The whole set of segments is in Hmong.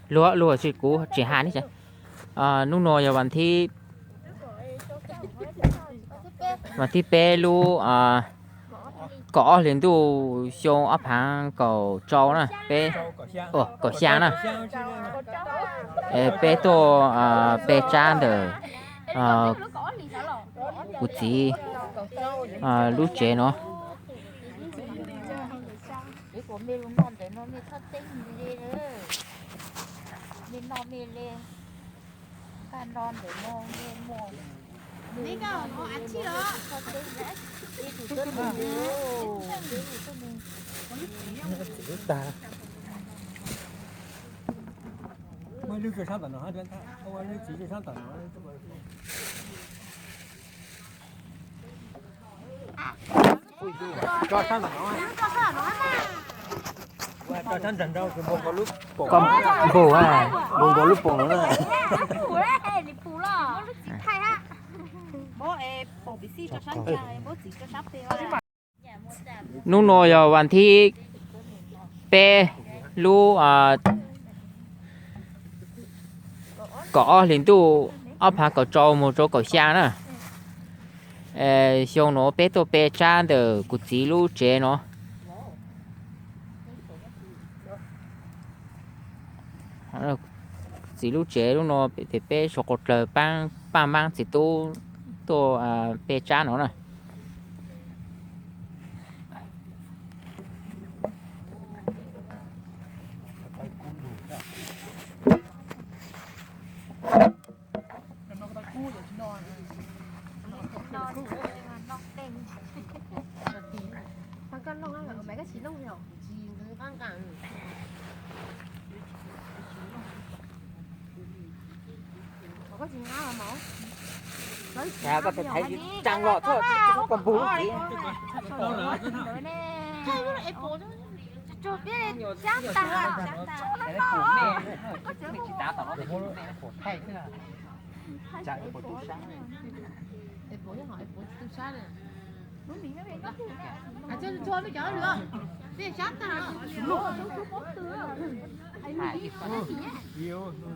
Luag, luag tsis, kuv tsis hais ne. Hnub no yog vas thib, vas thib peb lub kaum ob hlis ntuj xyoo ob phav kaum rau na, peb, kaum xya na. Peb tuaj pe tsab ntawm kuv txiv lub tsev no. Koj npau, npau nkaus lub poom no na. Hnub no yog vas thib peb lub kaum ob hlis ntuj ob phav kaum rau mus rau kaum xya na. Xyoo no peb tuaj pe tsab ntawm kuv txiv lub tsev no. Txiv lub tsev lub no ces peb suav qau dlawg paab, paab maab txiv tub tuaj pe tsab no na. Koj thaiv thaiv tsaa los txhob koj npug lub txiv. Hnub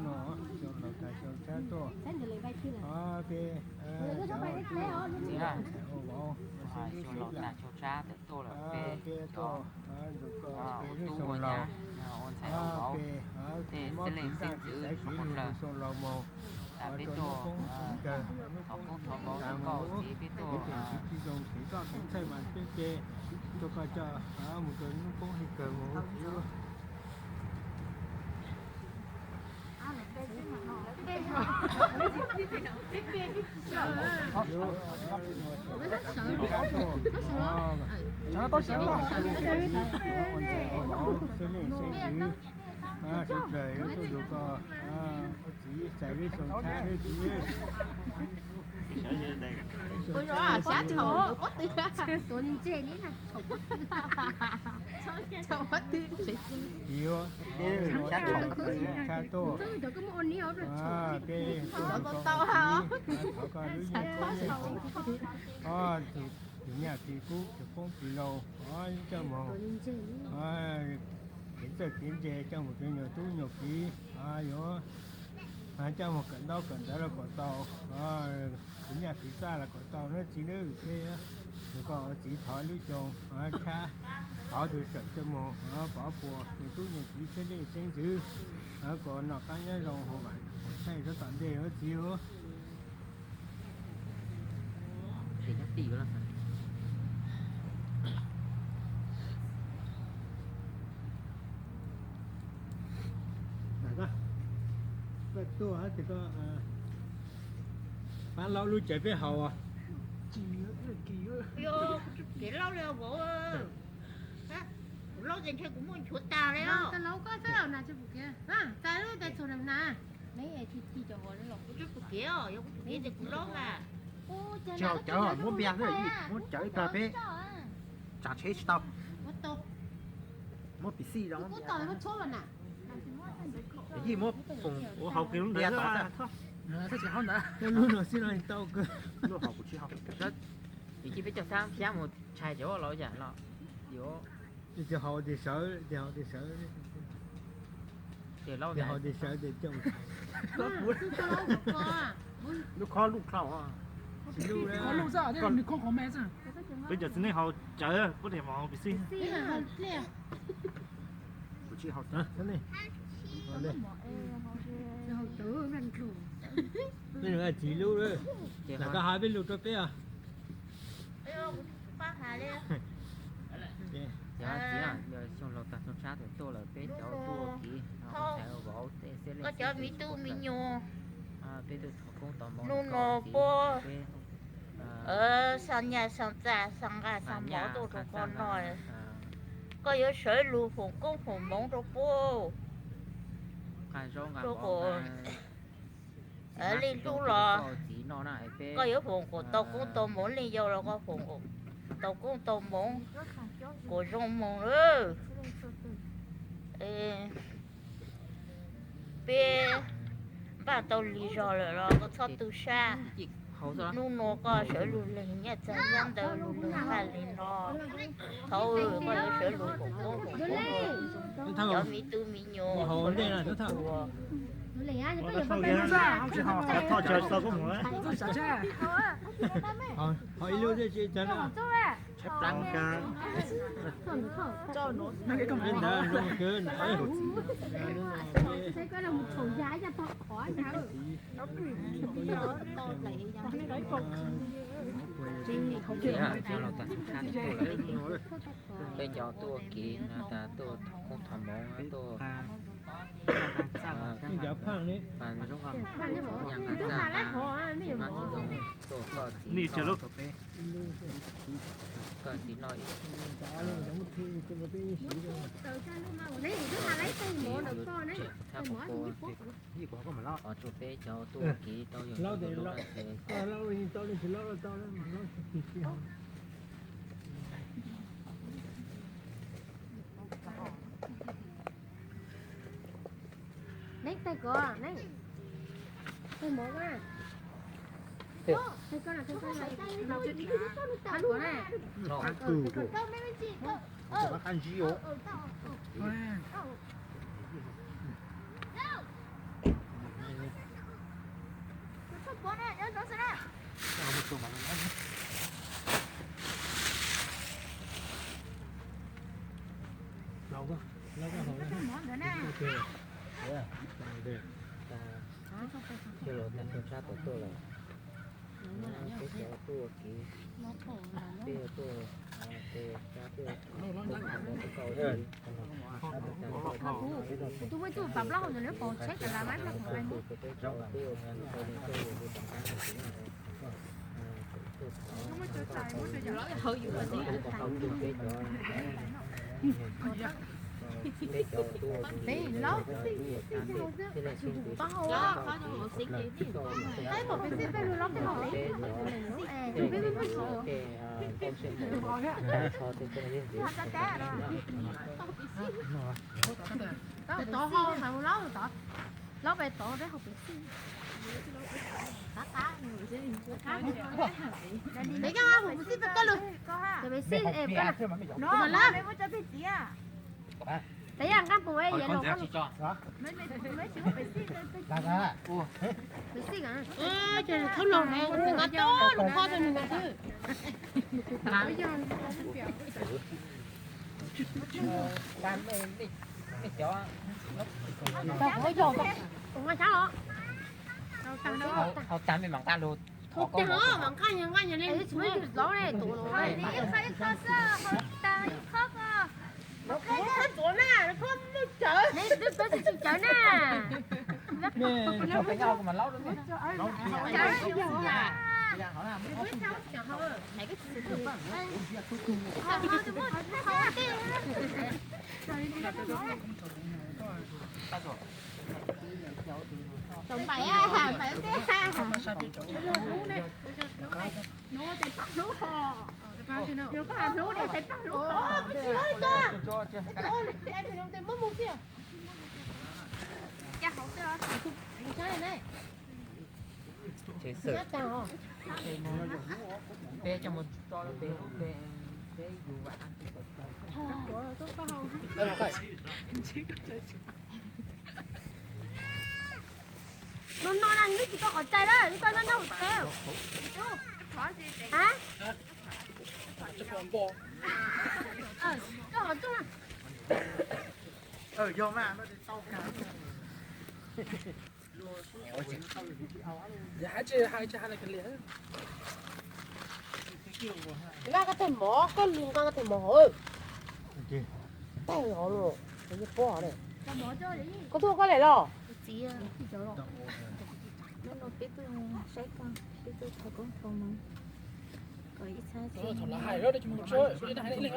no xyoo laus tas xyoo tshab tuaj, peb cov tub ua vauv, xyoo laus tas xyoo tshab tuaj lawm, peb tuaj, peb lub xyoo laus, peb mob txiv ntaj txiv xaiv siv lug xyoo laus moog, rua hnub koob txhij kawg, tas mus, peb tseem tsis txij zoo, kev koj kev txhawj mas peb ces tuaj koj coj mus rua hnub koob txhij kawg moog txiv. Sawv dlawg yuav tuaj nrug koj ua txiv txais lub xyoo tshab lub txiv. Yuav tshab tuaj, peb tuaj nrug koj ua txiv, thov koj lub yeej koob yeej haum, tus nyaj txiv kub txiv poob txiv lou, coj moog kev txawj kev ntse, coj moog kev nyuas tub nyuas kiv, yuav coj moog kawm ntaub kawm ntawv los kom tau, tus nyaj txiv txaj los kom tau na txiv nawb. Peb nrug koj ua txiv thov lub xyoo tshab, thov tus sawm coj moog pov puas nyuas tub nyuas kiv txhiab dej txhiab ntxwv, kom noj qaab nyob zoo, haus vaam haus thaij sab tom ntej ua txiv. Koj tuaj, paab laub lub tsev peb haus. Kuv laub ces ntshe kuv muaj nchuav tag li os. Kuv tsis pum kev os, yog kuv pum kev ces kuv laub mas. Tsis haus cawv, muab npias xwb, muab cawv ib plag peb tsav tsheb tsis tau. Muab pim xij zoo. Yij muab foom ua hauv kiag lub ntiav tod xwb. Muab lub no xwb no tau kawg. Lub hauv kuv tsis haus. Yij peb coj xab xyab mus tshais cov laus yam los yuav. Tes haus tes sawv, tes haus tes sawv. Ces laub tias hauv tias sawv tias coj. Lub khob lub kho. Peb cov txiv neej haus cawv, pub niag mov haus pis xib. Kuv tsis haus cawv. Nej txiv lub, ces koj hais peb lus rau peb os. Xyoo laus tag xyoo tsab tuaj lawm, peb cov tuaj ua kiv ntxhais vauv tej xwb, koj cov me tub me nyuam, peb tuaj thov koob tos hmoov, hnub no puab xa nyaj xa txaj xa nqaj xa mov tuaj rau koj no, koj yuav sawv lug foom koob foom hmoov rau puab. Rau qhov li hnub los koj yuav foom kom tau koob tau hmoov, li yau los koj foom kom tau koob tau hmoov, kom zoo mus lawm. Peb npaj tau lig zog lawm los koj txhob tu sab. Hnub no koj sawv lug leeg nyaj txag nyab ntawd lug leeg nqaj li no, thaum koj yuav sawv lug foom koob foom hmoov, cov me tub me nyuam, Peb cov tuaj ua kiv no tas tuaj thov koob thov hmoov, tuaj nqa txaj, nyaj nqa txaj, tuaj koj txiv, koj txiv noj ib, thab qhov qhua, qhov rau peb cov tuaj ua kiv tau yog lub no ces Neb, tais kov, neb, tais mov na. Tais kov na, tais kov na. Tais kov na. Lau koj, lau koj hauv na. Ces los tag xyoo tsab tuaj lawm. Peb cov tuaj ua kiv, peb tuaj, ces tsab tuaj, tuaj ua kiv. Tus muaj ib tug pam plaub hau ntawd lawv pom tsheb tas las mas peb cov tuaj ua kiv, peb cov tuaj ua kiv. Tov ho hauv laub tod, laub pem tod peb haus pem xij. Peb koj haus pem xij peb koj lug. Pem xij, kuv mam lab. Peb yam nqaj pum yam laus koj lug. Pem xij, ces thaub laug no kuv nqa tau lub khob rau nws xwb. Kuv nqa tag los. Haus tag mej mam nqa lug. Haus tag los mam nqa, yog nqa yog li tsis muaj tus laub ne, tus laub ne. Khob tuav na, khob muaj cawv. Twb tsis tsum cawv na. Tau npaim, npaim tej. Tes paj hlub, tes paj hlub, tes paj hlub. Tes muab mus xwb. Cas hauv xwb os. Mus saib ne. Peb coj mus tso rau pem, peb yus vam. No no na, nws tsis tau qhov txhais lawm, nws tau nyob nyob hauv tsev. Hab? Koj hov tuaj. Nqa koj teg mov, koj lug nqa koj teg mov hauv. Tag hov lawm, pob hov ne. Koj tuaj koj lawm los? Peb tuaj saib koj, peb tuaj thov koob thov hmoov kom ib txhab txhua hais lawm, ib leeg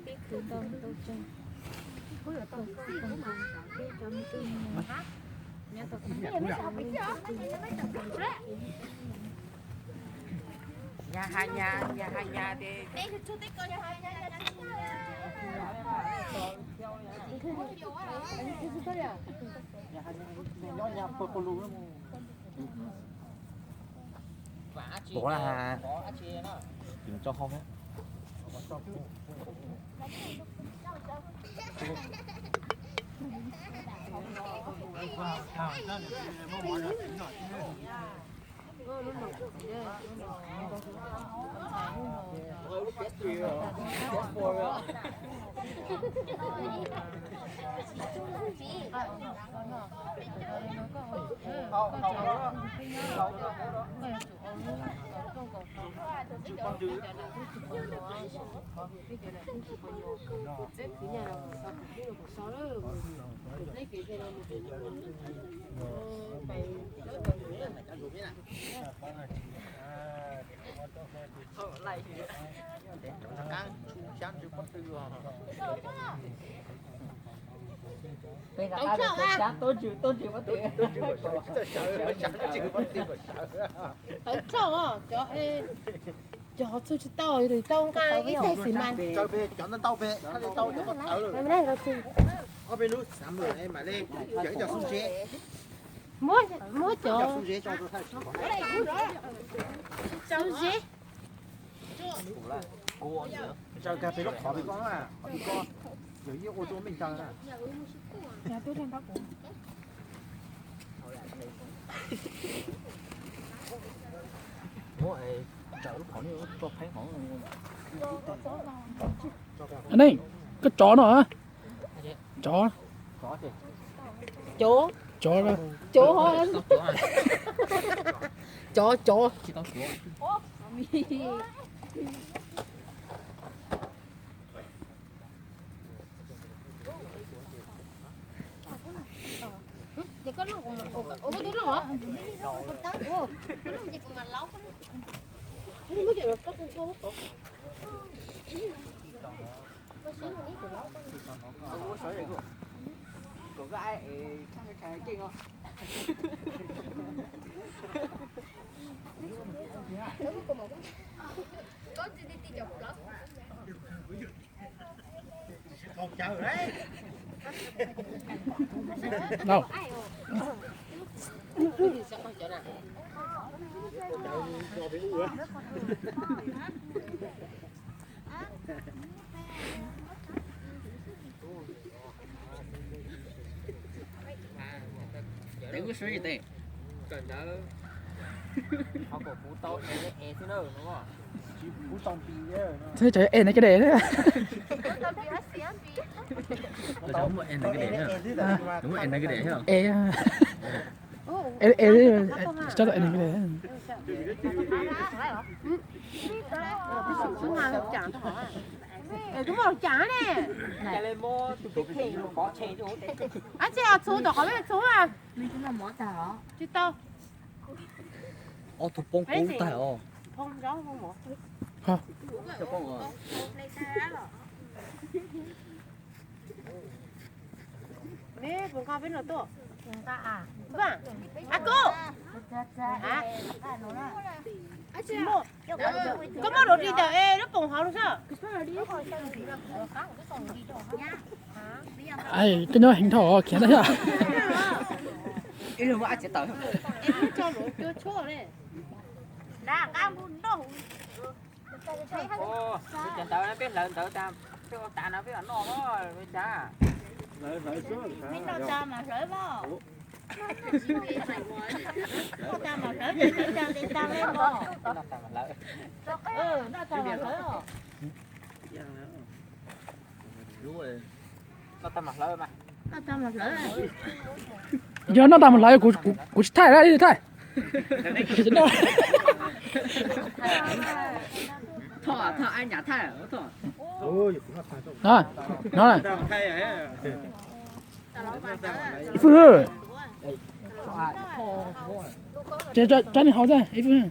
peb khwv tau tau tsawg, kom koj kom peb cov me tub me nyuam nyob tau Tuav na, tso hauv. Tau tshaj, cov, cov txhua tsis tau, tau nqa ib teg xis mas. Muab, muab cov, xub zeb. Nej, koj tsov no, tsov, cov, cov, cov, cov, cov. Tsis cov es nais ka dam thiab. Muaj es nais ka dam thiab. Muaj es nais ka dam thiab. Es, es, es, tsis tau es nais ka dam. Ab tsi, txhuv tom qhov peb txhuv a. Tsis tau. Ob tug poob kub tag os. Neb puas nqa peb no tuaj? A kub, koj muab dua ris ntawm es lub poom hauv no xwb. Koj nyob heev dhau khiav na yom. Cov ntawd peb hlawv ntawd tas, peb ua tas no peb mam noj, peb cas. Noj tas mas hlawv os. Noj tas mas hlawv ces hlawv tas li tas li os. Noj tas mas hlawv os. Noj tas mas hlawv. Yog noj tas mas hlawv, kuv tsis thaij, thaij. Ib Fwj, tso nws haus tag, Ib Fwj.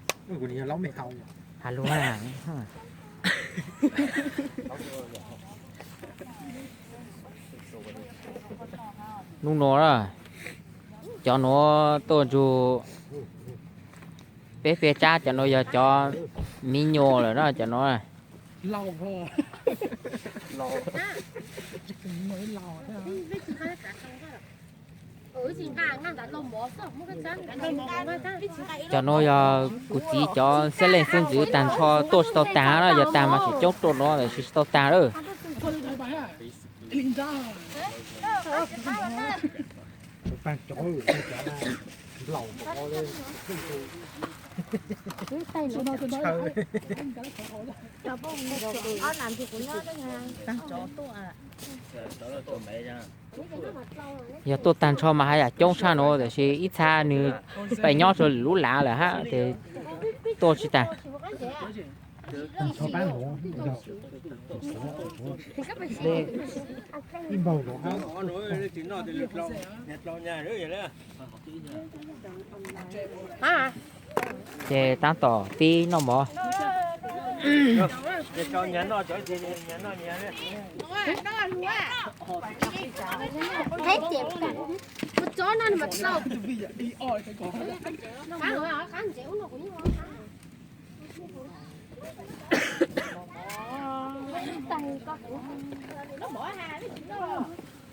Hnub no cov nuav tuaj ntsug peb peb tsab, cov nuav yog cov miv nyuas lawm na, cov nuav. Cov nuav yog kuv txiv cov xeeb leej xeeb ntxwv tag nrho tuaj tsis tau tag na, yog tag mas tseem coob ruaj nuav, tsis tau tag lawm. Yog tuaj tag nrho mas haj yam coob tshaj nuav, tab sis ib txha nws pais nyob rau lub lav lawm hab, ces tuaj tsis tag. Ces taab tom pib noj mov.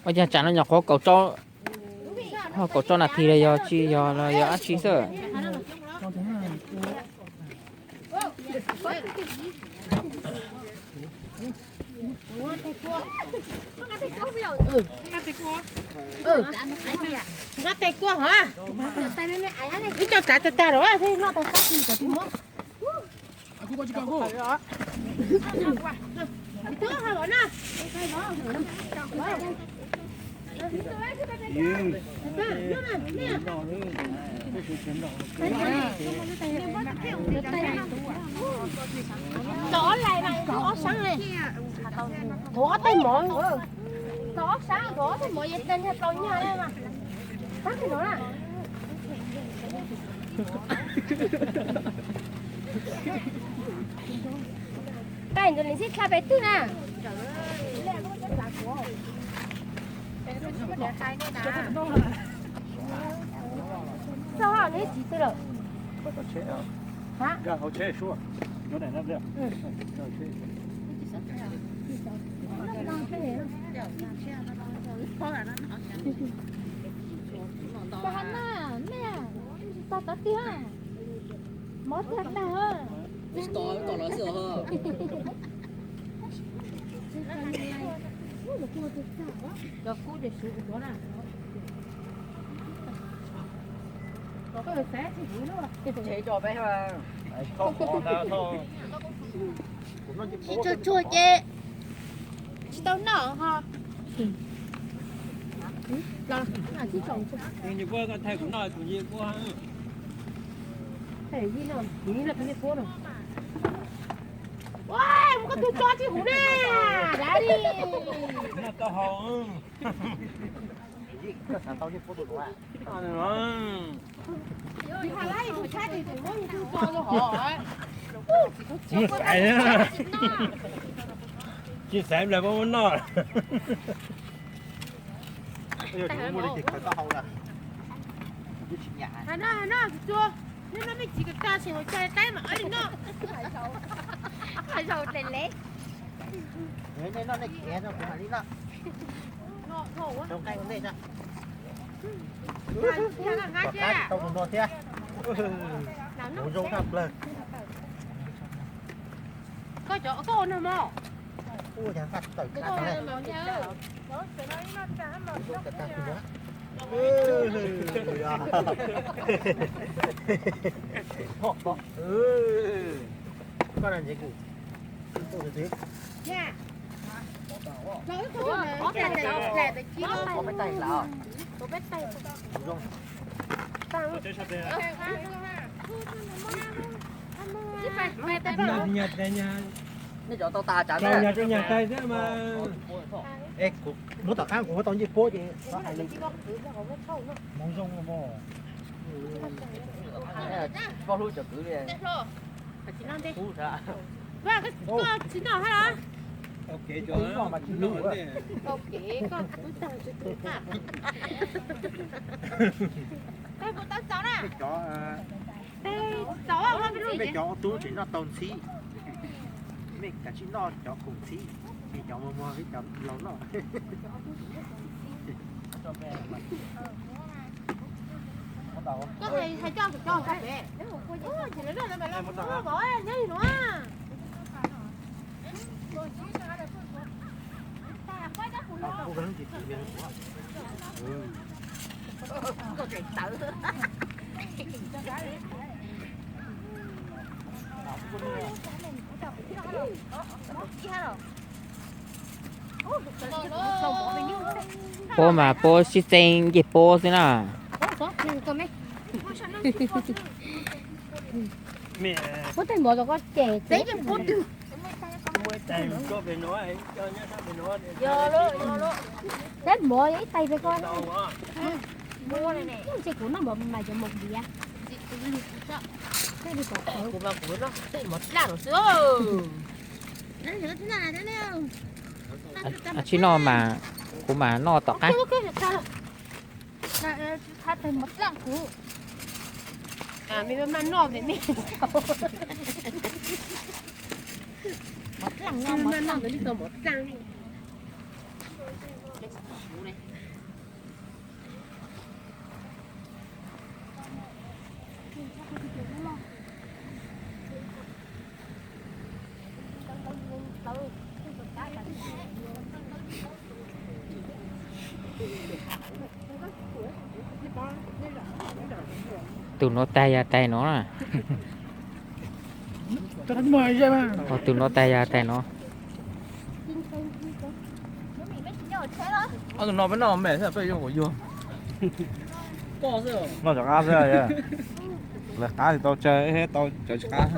Ua cas tsam no nyuam qhuav kaum rau, ho kaum rau nas this los yog tsis yog los yog dab tsi xwb. Nqa tes kua hov, ib co tsav tag tag lawm thiaj noj tau sab ti kom tsis mob. Tau ob lais mas kuv ob sab li. Kuv ob tej mov, tau ob sab, kuv ob tej mov yeej tag nyiaj tau nyiaj li mas. Tab sis no na, tais ntawd li sib tha pem twg na. Txog hauv neb txiv twg lawm? Tag na, nej tsis tau tav twg, mov tag tag. Tsis tsuag tsuag ces tsis tau noj ho. Ua, mus koj tug tso tsis huv na, dab li. Tsis xaiv, tsis xaiv nplawg muab noj. Tau tus no thiab. Tus zoo tshaj plawg. Koj cov koj ua nag mog. Nej cov tau tas tsam ntag. Muab tom qab kuv muab tau ncej puab ces hais li. Hmoob zoo no. Poj hlub cov kwv li. Tsis noj hab los? Tau kev cov no mas tsis hlub. Tau kev koj twb tag tsis tus qab. Peb puas tau txaus na? Peb txaus, peb cov ob tug tseem noj tau ntxhib. Mej kav tsij noj cov khoom ntxhib, mej cov muag muag peb cov laus noj. Koj hais coj kuv coj koj pem. Ces lawv noj lawv mam los kuv vov nyob li no. Puab mas puab sib txeeb ncej puab xwb na. Puab tej mov rau koj ces txeeb ncej puab twg. Txeeb mov ib tais pem koj. Ntshe kuv noj mov mas cov mov diav. Kuv mas kuv noj tej mov dlaj no xwb. Tsis noj mas kuv mas noj tom qab. Mej maj noj ntawd nej, maj noj ntawd nej tau mov dlaj. Tus no tais yog tais no na. Tus no tais yog tais no. Tus no peb noj me xwb peb yuav kuv yuag. Noj cov qab xwb, lawv qab tsis tau tsawg, tau cov tsis qab.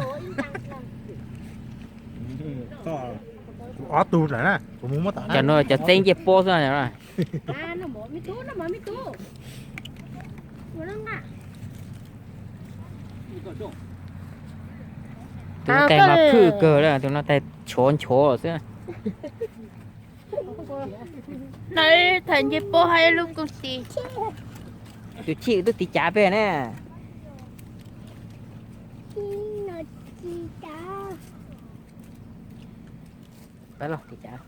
Kuv ob tug lawm na, kuv mus muab tom. Cov no cov txeeb ncej puab xwb. Tus no tais mas phwj kawg, tus no tais nchuav nchuav xwb. Tham ncej puab hab ib lub koob txiv. Tus chim twb tiv cav peb ne. Pab los tiv cav.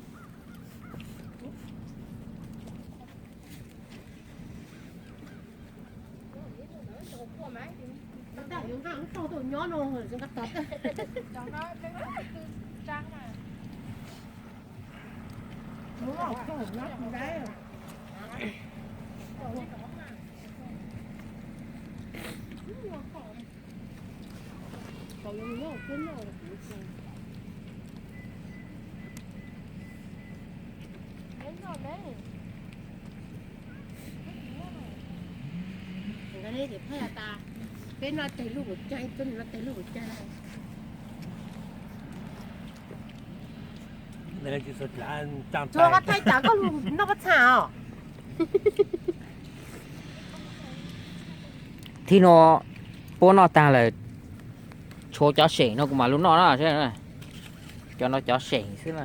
Peb noj tes lub ua cai, peb noj tes lub ua cai. Thaij tas koj noj pob txha os. Thib no puab noj tag lawm, tshuav cov seem no kuv mam lug noj na. Cov no cov seem xwb na.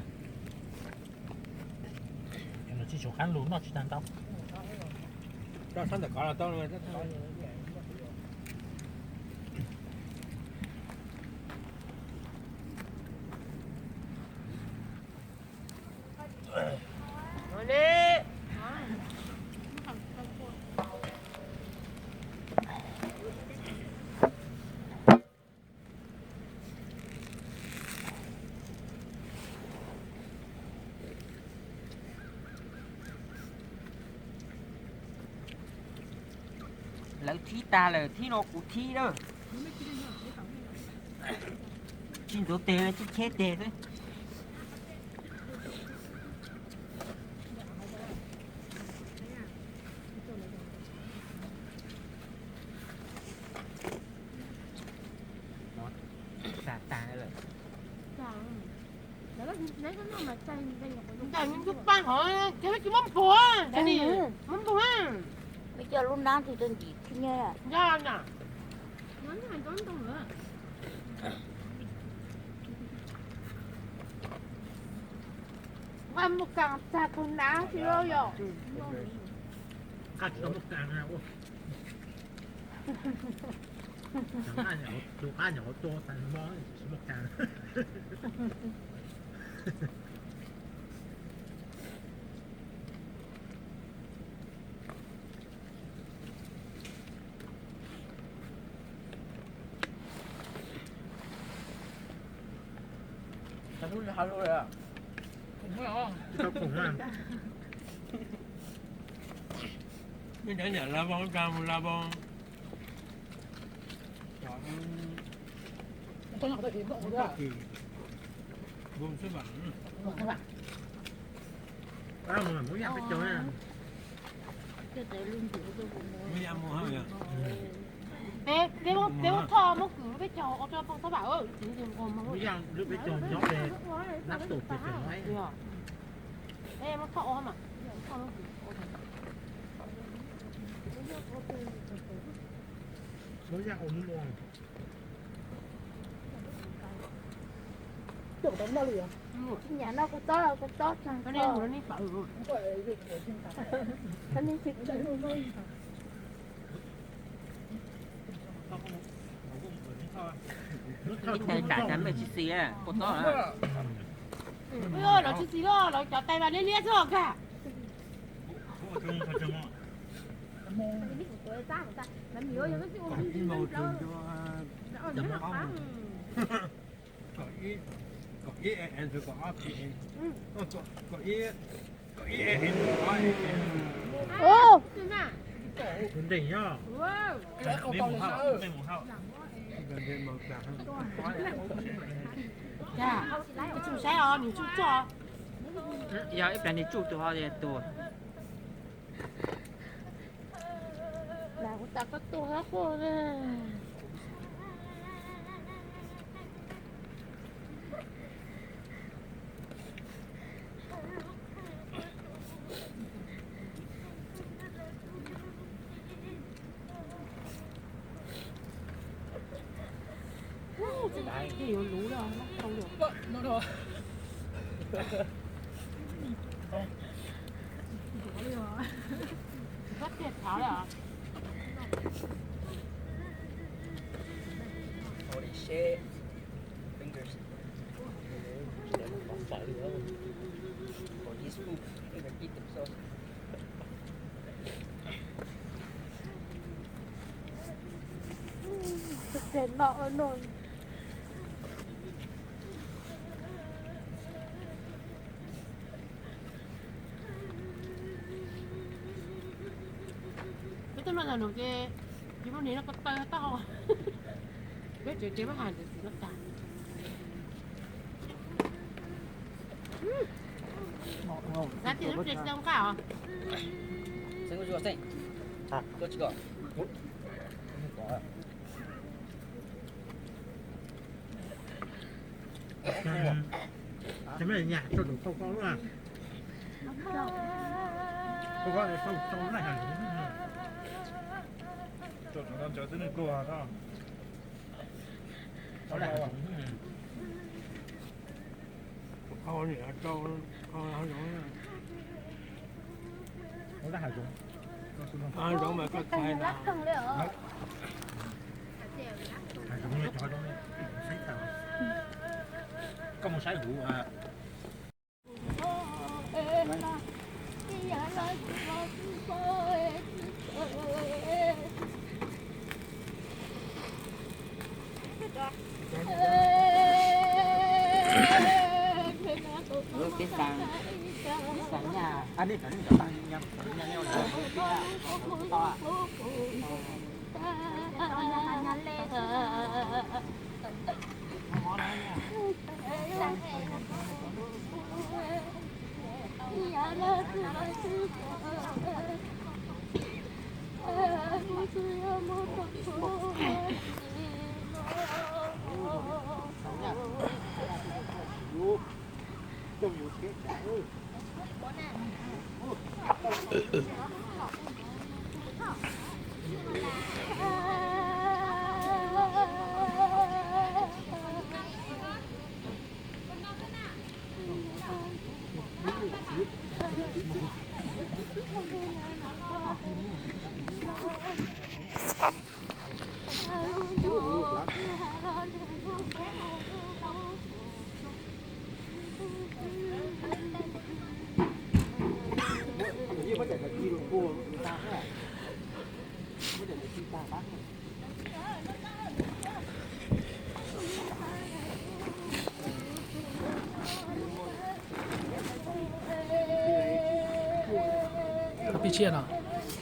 Lawv thib tag lawm, thib no kuv thib na. Tsis ntxuav tes, tsis cheb tes xwb. Tag tag lawm. Ntais nws twb pab hov, ces tsis muab npua, muab npua. Peb coj lub nab twg rau ntim khib nyiab. Nqa mus kas tag tus nab tsis lauj yom. Tus qab nyuam qhuav tua tas mob tsis muaj kas. Nyob nyob nyob la voo, la voo. Peb, peb muab thoj muab kwv lub peb caug ua rau poj thab vam. Tsis nyam no kuv tob, kuv tob tag. Ib tag tas tsis xis, kuv tob. Lawv tsis xis, lawv cov tais mas liab liab xwb os kag. Tus nteeg nyob. Yog ib pliag nws tsuj tus ho tuag. Kuv tas koj tuag hab quaj. Holy shit. Fingers. For these fools, they're gonna eat themselves. Peb tuaj noj tag num ces yus mus nim no ko taw taub hau. Peb tsev ces peb hais ntawd xwb no tag. Xav tias lub tsev tsis tau nqaj os. Ces mej nyas rau tus tau koj lub na. Tau koj tau tau laj hais. Tau no ntawd twb nws tuag no. Tus qau ni rau qau zoov. Tus qau zoov mas koj txhais na. Koj mus saib huv. Peb xav, peb xav nyaj, a, nej cov, nej cov tag nyaj, nyaj, nyaj, nyaj, nyaj, nyaj, nyaj, nyaj.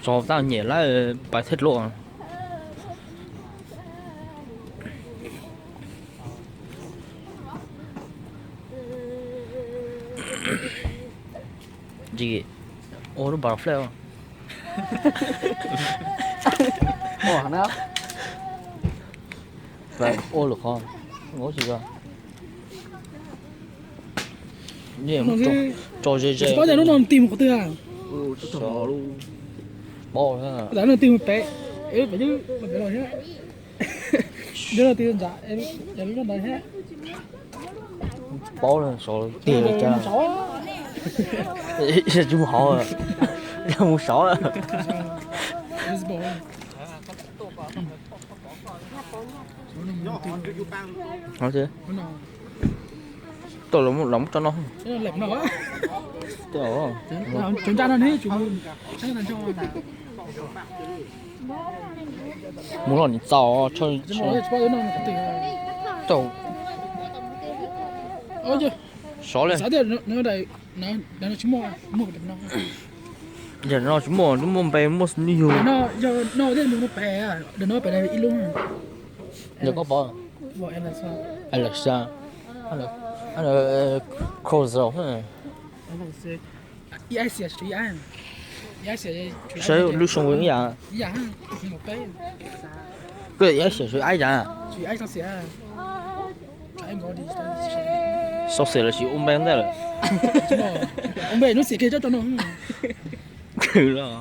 Tso tau nyem lawm pais thej dluab. Ua lub npam flaj. Ua lwm qhov, ua tsis tso. Tso ze ze. Tsis paub tias lub no tig mus qhov twg. Paub, lub no tig mus pem, pem twb pem los thiab. Lub no tig ntawd, lub no ntawd thiab. Paub lawm, saud tiag cas. Tsis mus hauv, yog mus saud. Tuaj los muab tso no. Mus los nim txaus. Sov li. Yam no tsis muaj, muaj npe, muaj xub nij yug. Yog koj pom Alexa, Close. Saib lub zoo ib yam. Koj ib xyam saib ib yam. Xauj xim los sis ua npe ntej lawm. Khwv los.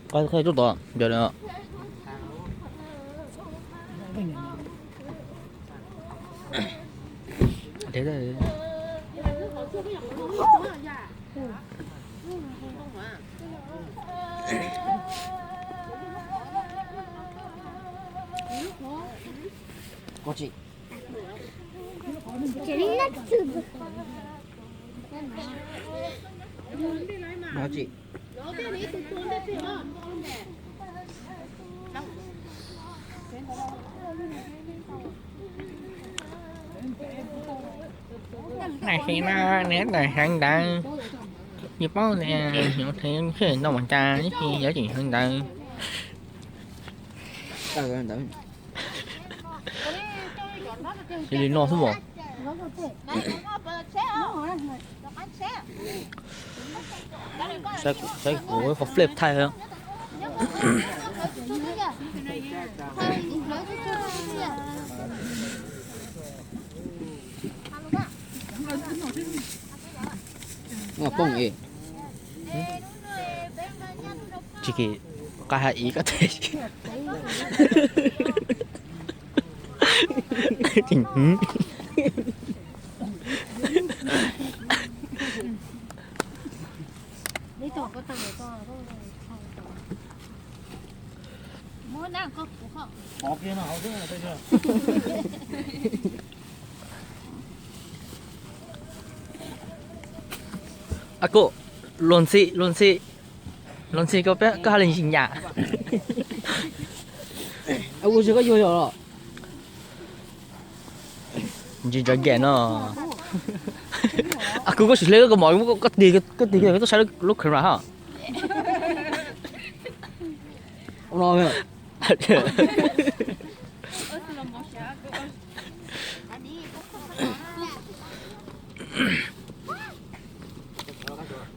Qhov twg tod ncaws lawm. Koj tsis Nais heev na, nws tawm heev ntawd. Yus paub tias yuav thev sij hawm ntau mas cas ib ce yuav tseem heev ntawd. Li no xwb mas. Saib kuv qhov flip thaij. Poob e. Tsis kis qab ha ib koj teg. A kuv, luag ntxhi, luag ntxhi koj peb koj hais li nyam. Ua tsis koj yuag yog los. Ntsis ntsaws gas no. A kuv, koj sim hle koj mom, koj tig, koj tig koj tuaj saib lub camera ha.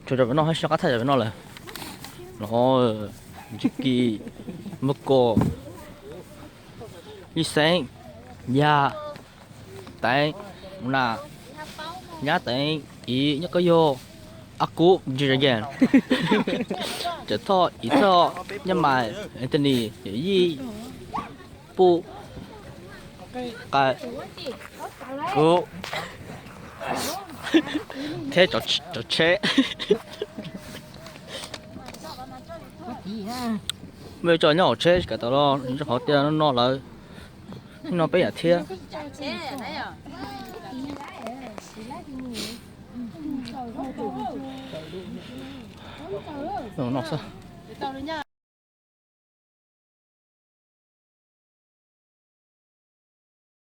Tsuas rau peb noj, soj qab thaj rau peb noj lawm. Los, Ntsis Kis, Muaj Kos, Yij Xeeb, Yaj, Teev, Nas, Nyab Teev, Iv, Nyob Kab Yog, A Kub, Ntsis Zas Yas, Cawm Thoj, Iv Thoj, Nyab Mais, Anthony, Yawm Yij, Puj, Qais, kuv, thiab cov tsheb. Muaj ib co nyob hauv tsheb kav tau los rau qhov tias no lawv no peb yam thiab. No xwb.